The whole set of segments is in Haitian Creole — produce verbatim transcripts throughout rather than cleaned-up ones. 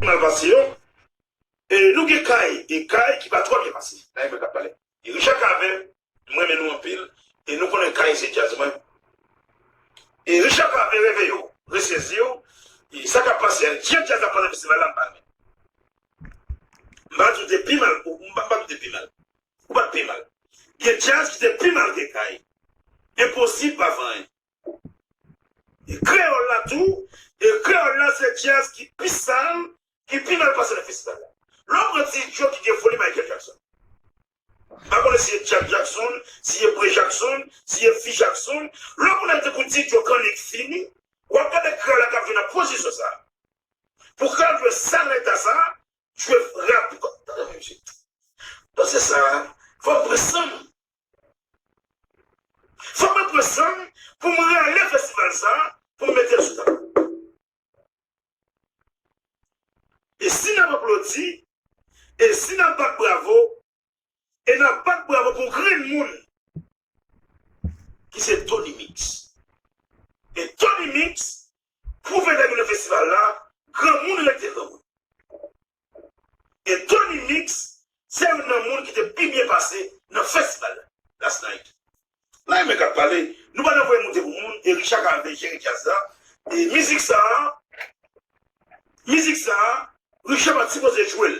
mal pase yo. E nou gen Kay, e Kay ki pa twò byen pase. Nan mwen k ap pale. E Richard Cavé, mwen renmen nou anpil. E nou konnen Kay se djaz mwen. E Richard Cavé, reveye w, resezi w. E sa k ap pase a, jan djaz ap pase nan festival la, m pa renmen. M pa di w te pi mal, ou m pa di w te pi mal. Ou pa t pi mal. Gen djaz ki te pi mal ke Kay. Enposib pa fè anyen. E kreyòl la tou, e kreyòl la se djaz ki pi sal, ki pi mal pase nan festival la. Lè w pran ti idiot ki gen foli Michael Jackson. M pa konnen si e Jack Jackson, si e Pre Jackson, si e Fi Jackson. Lè w pran nèg tankou ti idiot kannik fini, w ap gade kreyòl la k ap jwe nan pozisyon sa. Pou kreyòl jwe sal nan eta sa, jwe rap. Tande mesye. Paske sa, fò m pran san m. Fò mwen pran san m pou m rale festival sa, pou m mete l sou tab. E si n ap aplodi, e si n ap bat bravo, e n ap bat bravo pou grenn moun ki se Tony Mix. E Tony Mix pwouve nèg yo nan festival la, granmoun rete granmoun. E Tony Mix se youn nan moun ki te pi byen pase nan festival la, last night. La e mwen k ap pale, nou pa nan voye moute pou moun, e Richard Cavé jere djaz la. E mizik sa a, mizik sa a, Richard pa t sipoze jwe l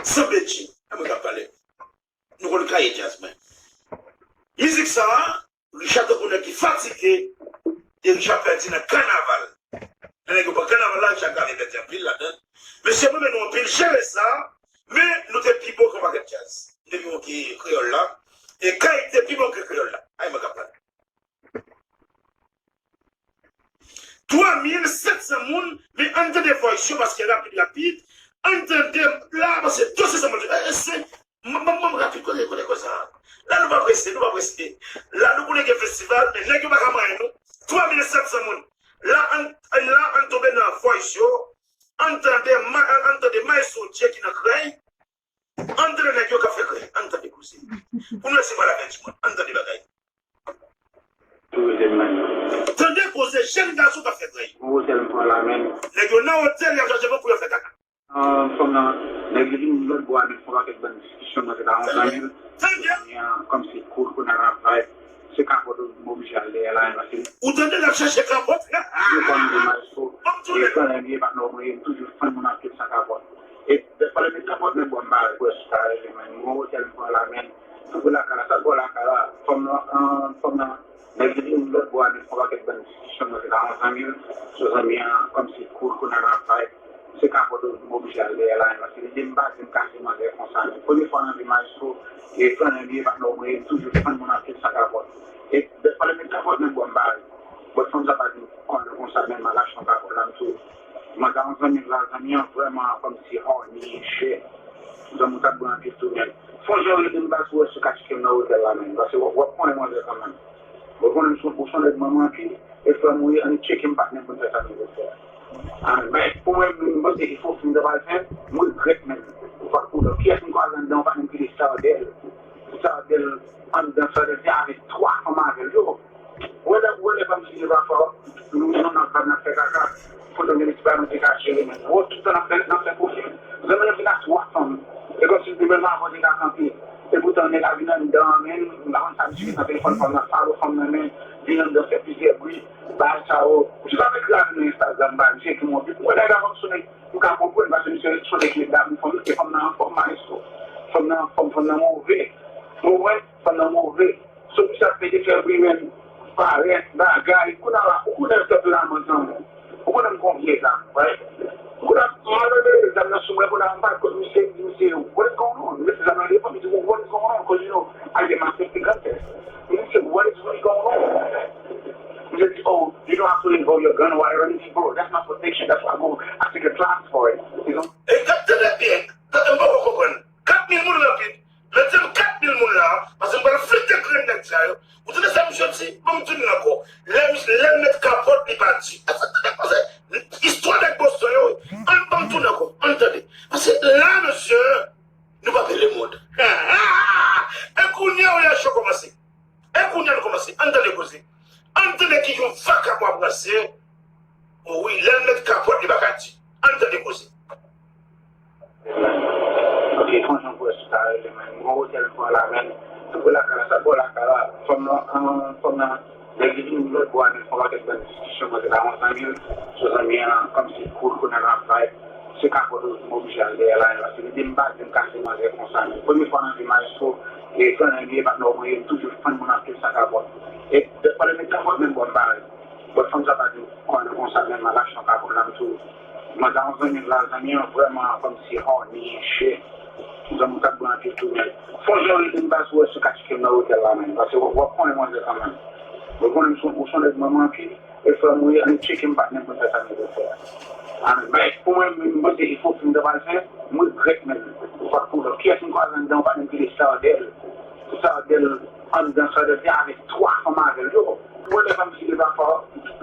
san Bedjine. E mwen k ap pale. Nou konn kaye djaz mwen. Mizik sa a, Richard tankou nèg ki fatige, e Richard pèdi nan kanaval. Lè nèg yo pran kanaval la, Richard Cavé pèdi anpil ladan l. Mesye, mwen renmen nou anpil, jere sa, men nou te pi bon ke yon pakèt djaz. Nou te pi bon ke kreyòl la, e Kay te pi bon ke kreyòl la. Ay, mwen k ap pale. Twa mil sèt san moun, men ann tande voice yo, paske rapid, rapid, ann tande la, paske dosye sa, mwen, e, e, se, M, m, m, m rapid, kote, kote, kote sa? La nou pa prese, nou pa prese. La nou konnen gen festival, men nèg yo pa ka manyen nou. Twa mil sèt san moun. La, ann, ann, la, ann tonbe nan voice yo. Ann tande, ma, ann, ann tande Maestro Dje ki nan krèy. Ann tande nèg yo k ap fè krèy. Ann tande koze. Pou nou wè si pral avè timoun. Ann tande bagay. Tande koze jèn gason k ap fè krèy. Nèg yo nan otèl, y ap chache moun pou yo fè kaka. An, fanm nan, nèg li vin lòt bò a, men fè yon pakèt bann diskisyon, mwen te ka yon zanmi l. Zanmi an, kòmsi cool, kounye a l ap vibe. Se kapòt ou, m oblije al dèyè l, paske ou tande l ap chache kapòt. Yo kòm de maestro, e pandan m ye patnè w mwen ye, m toujou fann moun ap viv san kapòt. E dèfwa lè m met kapòt, men bò m bare, pou wè si sa rele, men m gon otèl m pran la, men tankou lakay la, sa l bò lakay la, fanm nan, an, fanm nan, nèg li vin lòt bò a, men fè yon pakèt bann diskisyon, mwen te ka yon zanmi l, sou zanmi an, kòmsi cool, kounye a l ap vibe. Se kapòt ou m oblije al dèyè la, men paske li di m pa di m kase manzè konsa, men premye fwa nan vi m maestro, e pandan m ye patnè w mwen ye, m toujou fann moun ap viv san kapòt. E dèfwa lè m met kapòt, men bò m bare. Bòt fanm sa pa di m kòl konsa, men m al achte yon kapòt la, m tou. Mwen ka yon zanmi m la, zanmi an vrèman kòmsi horny, chè. Zanmi w t ap bon anpil tou, men fè yon jan w rele m baz pou wè si w ka tcheke m nan otèl la, men paske w ap konnen manzè kanmenm. Ou konnen m sou, ou sou nèg manman anpil, e frè m ou ye, annik tcheke m patnè m pou n fè sa nou vle fè a. Amen. Men, pou mwen, m panse efò fim nan pral fè, m regrèt menm. Ou pa konnen kiyès m kwaze anndan, yon patnè m ki rele Sardèl. Sardèl, anndan Sardèl, te avèk twa fanm avè l, yo. Ou wè lè, ou wè lè pa m di pafwa, nou, nou nan kab n ap fè kaka. Foto gen ti bagay nou te ka jere, men. Ou wè, tout tan n ap fè, n ap fè kou fim, zanmi an vin ak twa fanm. E kòmsi demen avan te ka kanpe. E poutan nèg la vin anndan an, men m pa konn sa misye gen nan telefòn fanm nan, falo fanm nan, men vin anndan fè plizyè bri, bagay sa yo. Misye pa vle kraze nan Instagram, bagay misye ki monte. Ou wè nèg la kòm sou nèg, m ka konprann, paske misye sou nèg ki damou fanm, e fanm nan anfòm, maestro. Fanm nan anfòm, fanm nan move. Ou konprann? Fanm nan move. So misye ap pede fè bri menm, parèt, bagay. Kounye a la, ou konnen tanperaman zanmi w. Ou konnen m gon vye zam, right? Kounye a, m al tande zam nan sou mwen, kounye a, m pa t konn misye, di misye, "What is going on?" Misye zam nan devan, m di, "What is going on?" 'Cause, you know, I get my safety gun test. M di, "What is really going on?" Misye di, "Oh, you don't have to involve your gun or whatever." M di, "Bro, that's my protection. That's why I go, I take a class for it." You know? E, tande byen, tande, m poko konprann. Kat mil moun rapid. Mete m kat mil moun la, paske m pral flite grenn nèg sa yo. Ou tande sa misye di? Ban m di nou l ankò. Lè misye, lè l met kapòt, li pa di. Èske w tande koze? Istwa nèg Boston yo, wi. Ann ban m tounen ankò. Ann tande. Paske la, mesye, nou pa peye lemonn. E kounye a, wi, a cho kòmanse. E kounye a, nou kòmanse. Ann tande koze. Ann tande ki jan vakabon ap ranse. O wi, lè l met kapòt, li pa ka di. Ann tande koze. Mwen jan vwè sou ta rele men. Mwen otèl mwen la men. Tout lakay la, sa bò lakay la. Fanm nan, an, fanm nan, lè li vini lòt bò a, men fè yon pakèt bann diskisyon, mwen te ka yon zanmi l. So zanmi an, kòmsi koul, kounye a l ap bay. Se kapòt ou, m oblije al dèyè la, paske li di m pa di m kase manzè konsa, men premye fwa nan vi m, maestro, e gran nèg li, e patnè w mwen ye, m toujou fann moun anpil sa kapòt. E, pandan m te kapòt, menm bò m pa rete. Bòt fanm sa pa di m kwè nan konsa, menm al achte yon kapòt la, m tou. Mwen ta yon zanmi la, zanmi an vrèman kòmsi horny, chè. Zanmi w t ap bwè anpil tou, men. Fò jan w rete m pa sou wè si w ka tcheke m nan otèl la, menm. Paske w, w ap konnen manzè kanmenm. Ou konnen m son, ou son nèg manman anpil. E frè m ou ye, ann tcheke m patnè m pou n fè sa n dwe fè a. Amen. Men pou mwen, m panse efò pou m ta pral fè, m regrèt menm. Ou pa t pou lòt. Kiyès m kwaze anndan, yon patnè m ki rele Sardèl. Sardèl, anndan Sardèl, se avèk twa fanm avè l, yo. Mwen, lè fanm ki te pa fò,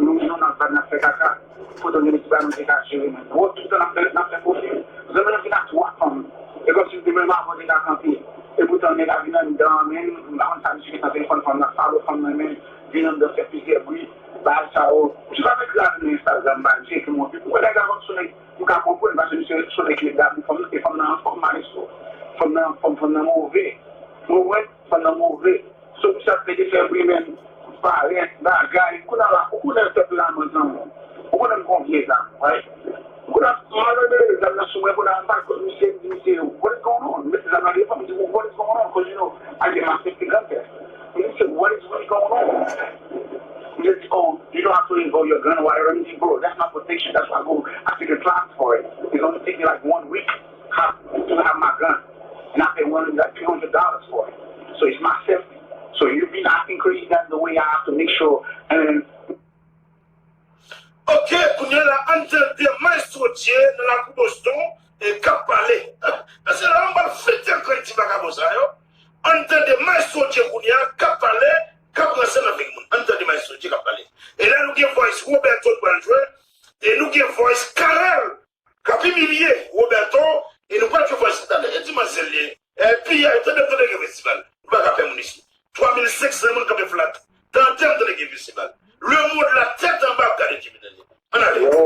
nou, nou nan bad, n ap fè kaka. Poutan, gen de ti bagay nou te ka jere, men. Ou tout tan n ap fè, n ap fè pwofil. Zanmi nan vin ak twa fanm. E kòmsi demen maman te ka kanpe. E poutan, nèg la vin anndan, men, m pa konn sa misye gen nan telefòn fanm nan, falo fanm nan, men, vin anndan, fè plizyè bri, bagay sa yo. Misye pa vle kraze nan Instagram, bagay, tcheke m anpil. Ou wè nèg la kòm sou nèg, m ka konprann, paske misye sou nèg ki gade fanm nan, e fanm nan anfòm, maestro. Fanm nan anfòm, fanm nan move. Ou konprann? Fanm nan move. So, misye ap plede fè bri, men, parèt, bagay. Kounye a la, ou konnen pèp la, mwen, zanmi. Ou konnen m gon vye zam, right? Kounye a, m al anmele zam nan sou mwen, kounye a, m pa konn misye, m di misye, "What is going on?" M mete zam nan devan, m di, "What is going on?" 'Cause, you know, I get my safety gun test. M di misye, "What is really going on?" Misye di, "Oh, you don't have to involve your gun or whatever." M di, "Bro, that's my protection. That's why I go, I take a class for it. It's only take me, like, one week have, to have my gun. And I pay one, like, three hundred dollars for it. So it's my safety. So you been acting crazy, that's the way I have to make sure." And Ok, kounye a la, ann tande Maestro Dje nan lakou Boston, e k ap pale. Paske la, m pral fete antre ti vakabon sa yo. Ann tande Maestro Dje kounye a, k ap pale, k ap ranse nan figi moun. Ann tande Maestro Dje k ap pale. E la, nou gen voice Roberto nou pral jwe, e nou gen voice Carel k ap imilye Roberto, e nou pral jwe voice talè. E di manzè l ye. Epi, e, tande, tande gen festival. Nou pa ka pè moun isi. Twa mil senk san moun kanpe flat. Tande, tande gen festival. Lemonn la tèt anba ap gade Jimmy Daniel. Ann ale. Yo,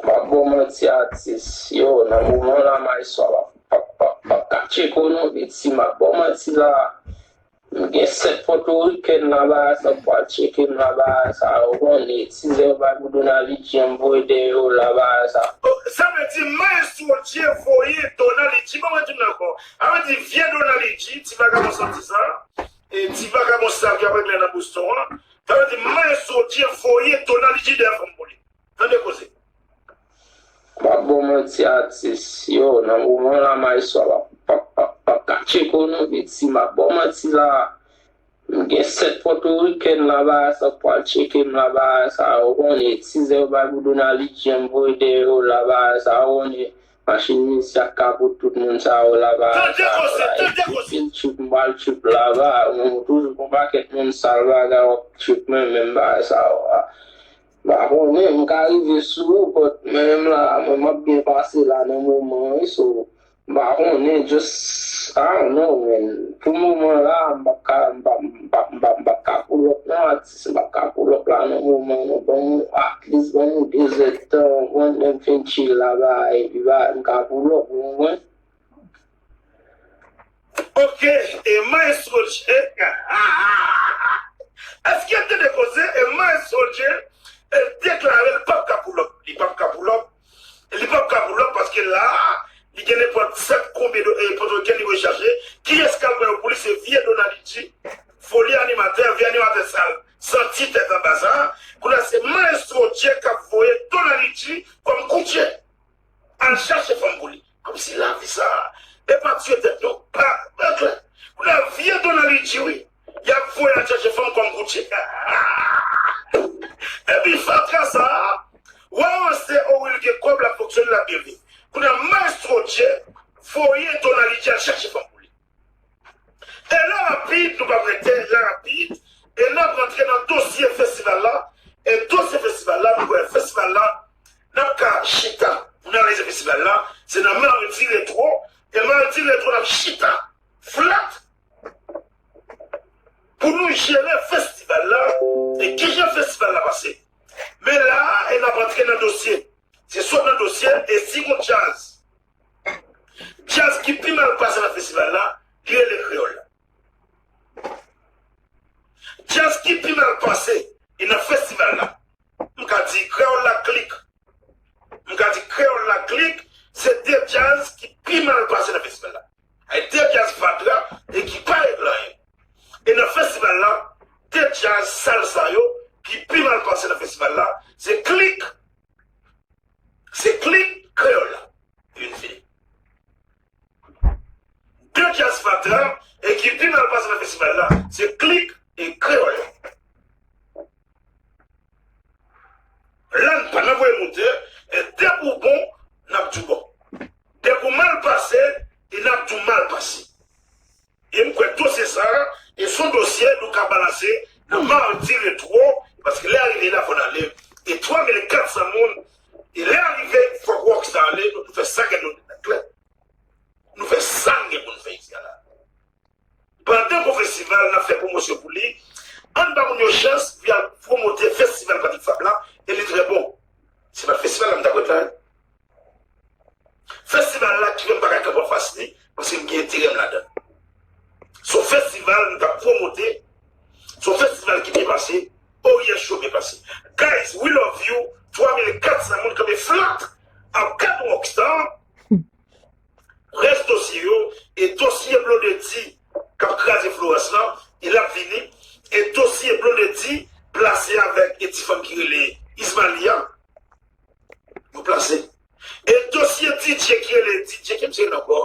m ap ba w manti atis. Yo, nan moman la, Maestro p ap, p ap, p ap, p ap ka tcheke w non, piti. M ap ba w manti la. M gen sèt pòtorikèn laba a sa k pral tcheke m laba a sa, ou konnen, ti zè yo bay pou Donald Richie, m voye dèyè yo laba a sa. Oh, sa vle di Maestro Dje voye Donald Richie, ban mwen di m nan ankò. Sa vle di vye Donald Richie, ti vagabon santi sa, e ti vagabon sa ki ap regle nan Boston an. Sa vle di Maestro Dje voye Donald Richie dèyè fanm pou li. Tande koze. M ap ba w manti atis. Yo, nan moman la, Maestro p ap, p ap, p ap, p ap ka tcheke w non, piti. M ap ba w manti la. M gen sèt pòtorikèn laba a sa k pral tcheke m laba a sa, ou konnen, ti zè yo bay pou Donald Richie, m voye dèyè yo laba a sa, ou konnen, machin misye ak kapot tout moun sa yo laba a sa, yo la, epi pil trip, m pral trip laba, mwen toujou gon pakèt moun sal bagay w ap trip, men menm bagay sa yo a. M pa konnen, m ka rive sou ou, but mwen menm la, mwen m ap byen pase la nan moman an, wi, so, m pa konnen, just, I don't know, man. Pou moman la, m p ap ka, m p ap, m p ap, m p ap, m p ap ka pull up non, atis, m p ap ka pull up la nan moman an non, ban m, at least, ban m de zèdtan, ou konprann, lè m fin chill laba a, epi ba, m ka pull up, ou konprann? Ok, e Maestro Dje. Èske n tande koze? E Maestro Dje, e deklare l p ap ka pull up. Li p ap ka pull up. Li p ap ka pull up paske la, li gen nenpòt sèt konbyen de, e, pòtorikèn li rechache. Kiyès k al pran yo pou li? Se vye Donald Richie. Foli animatè, vye animatè sal. Santi tèt anba sa. Kounye a se Maestro Dje k ap voye Donald Richie kòm koutje. Al chache fanm pou li. Kòmsi lavi sa a, e pa tiye tèt nou. Pa, pa klè. Kounye a vye Donald Richie, wi. Y ap voye al chache fanm kòm koutje. Epi fatra sa a, w a ranse, o wi, l gen kòb, l ap fonksyone, l ap byen viv. Kounye a Maestro Dje voye Donald Richie al chache fanm pou li. E la rapid, nou p ap rete, la rapid, e n ap rantre nan dosye festival la. E dosye festival la, nou kwè festival la, n ap ka chita pou n analize festival la, se nan Mardi Retro, e Mardi Retro n ap chita flat pou nou jere festival la, e kijan festival la pase. Men la a, e n ap rantre nan dosye. Se sot nan dosye, e si gon djaz. Djaz ki pi mal pase nan festival la, li rele Kreyòl la. Djaz ki pi mal pase e nan festival la, m ka di Kreyòl la Klik. M ka di Kreyòl la Klik, se de djaz ki pi mal pase nan festival la. Ay de djaz fatra e ki pa regle anyen. E nan festival la, de djaz salsa yo ki pi mal pase nan festival la, se Klik, se Klik Kreyòl la. Vin fini. De djaz fatra e ki pi mal pase nan festival la, se Klik e Kreyòl la. La n pa nan voye moute, e depi w bon, n ap di w bon. Depi w mal pase, e n ap di w mal pase. E m kwè dosye sa a, e se yon dosye nou ka balanse nan Mardi Retro, paske lè a rive la fò n ale. E twa mil kat san moun, e lè a rive fòk Rockstar ale, nou fè sa gen nou klè. Nou fè sa n gen pou n fè isi a la. Pandan gon festival n ap fè pwomosyon pou li, ann ba moun yo chans pou y al pwomote festival Patrick Fabre la, e li trè bon. Se pa t festival la m t ap ret la. Festival la ki fè m pa ka kanpe anfas li, paske m gen enterè m ladan. Se yon festival m t ap pwomote, se yon festival ki byen pase, Orient Show byen pase. Guys, we love you, twa mil kat san moun kanpe flat ap gad Rockstar. Rès dosye yo, e dosye Blondedy k ap kraze Florence lan, e l ap vini, e dosye Blondedy plase avèk e ti fanm ki rele Ismalia, yo plase. E dosye D J ki rele D J ki misye rele ankò,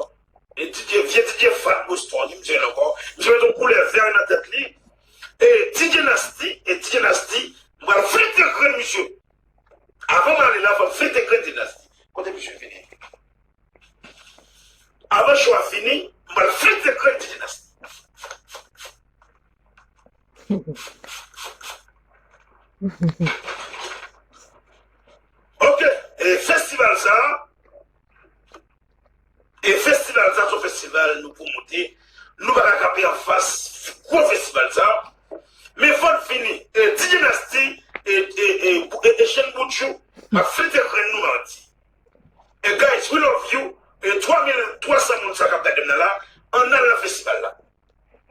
e D J, vye D J Fat Boston, ki misye rele ankò, misye met yon koulè vè nan tèt li, e D J Nasty, e D J Nasty, m pral flite grenn misye. Avan m ale la, fò m flite grenn D J Nasty. Kote misye vini? Avan show a fini, m pral flite grenn D J Nasty. Ok, e festival sa, e festival sa se yon festival nou pwomote. Nou pa ka kanpe anfas gwo festival sa. Men fò n fini. E D J Nasty, e, e, e, e, e Shane Bouchou, m ap flite grenn nou madi. E guys, we love you. E twa mil twa san moun sa k ap gade m nan la, ann al nan festival la.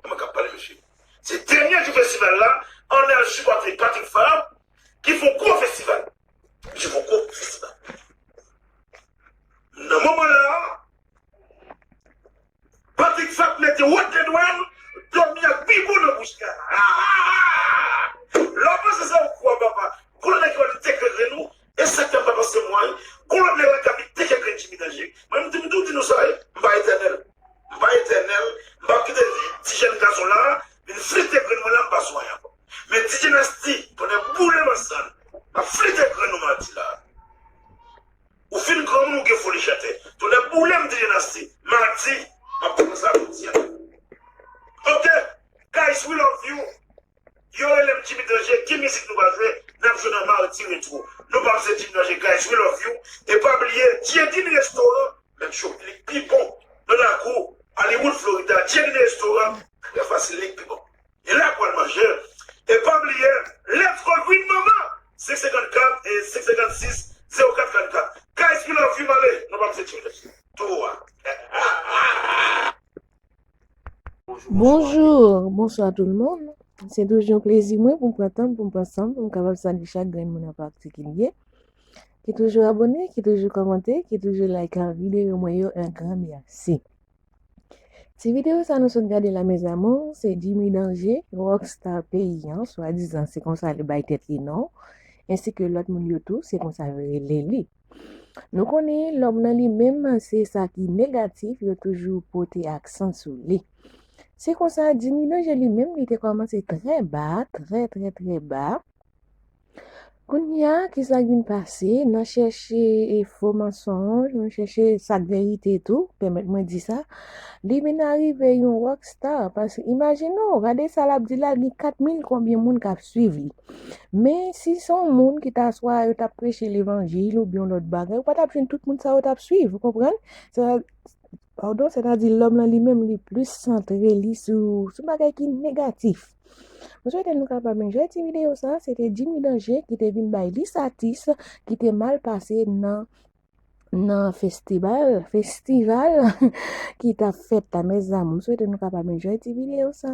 Mwen k ap pale, mesye. Se dènye jou festival la, ann al sipòte Patrick Fabre, ki fè yon gwo festival. Misye fè yon gwo festival. Nan moman la, Patrick Fabre mete wòt de dwèl, dòmi ak bibo nan bouch li. Lè w panse sa, ou kwa, papa. Gon lòt nèg ki wè li teke grenn ou, e sa k fè m pa panse mwen. Gon lòt nèg la k ap vin teke grenn Jimmy Danje. Mwen, m di, m tou di nou sa, wi. M pa etènèl. M pa etènèl. M p ap kite ti jèn gason la vin flite grenn mwen la, m pa sou anyen ankò. Men D J Nasty, tonnè boule m ansanm. M ap flite grenn nou madi la. Ou fin granmoun, ou gen foli chante. Tonnè boule m, D J Nasty. Madi, m ap pran sa pou di a. Ok, guys, we love you. Yo rele m Jimmy Danje, ki mizik nou pral jwe? N ap jwe nan Mardi Retro. Nou pa se Jimmy Danje, guys, we love you. E pa bliye, Djedin Restoran, mèt cho, li pi bon nan lakou Hollywood, Florida. Djedin Restoran, trè fasil, li pi bon. E la pou al manje. E pa bliye, Let's Go Green Mama, senk senkannkat e senk senkannsis, zewo kat trannkat. Guys, we love you, m ale. Non pa m se Jimmy Danje. Tou a. Bonjou, bonswa tout le moun. Se toujou yon plezi mwen pou m pran tan pou m pran san m pou m kapab salye chak grenn moun an patikilye ki toujou abone, ki toujou kòmante, ki toujou like videyo mwen yo, un grand merci. Ti videyo sa nou sot gade la, mes amours, se Jimmy Danje, rockstar peyi an, swadizan se konsa li bay tèt li non, ensi ke lòt moun yo tou, se konsa yo rele li. Nou konnen lòm nan li menm se sa ki negatif yo toujou pote aksan sou li. Se konsa Jimmy Danje li menm li te kòmanse trè ba, trè trè trè ba. Kounye a, kisa k vin pase? Nan chèche e fo mansonj, nan chèche sa k verite tou, pèmèt mwen di sa, li vin arive yon rockstar. Paske imajine w, gade sa l ap di la, li gen kat mil konbyen moun k ap swiv li. Men si se yon moun ki ta swa yo t ap preche levanjil oubyen yon lòt bagay, ou pa t ap jwenn tout moun sa yo t ap swiv, ou konprann? Sa, padon, sètadi lòm lan li menm li plis santre li sou, sou bagay ki negatif. Mwen swete nou kapab enjoy ti videyo sa, se te Jimmy Danje ki te vin bay lis atis ki te mal pase nan nan festival, festival ki t ap fèt la, mezanmi. M swete nou kapab enjoy ti videyo sa.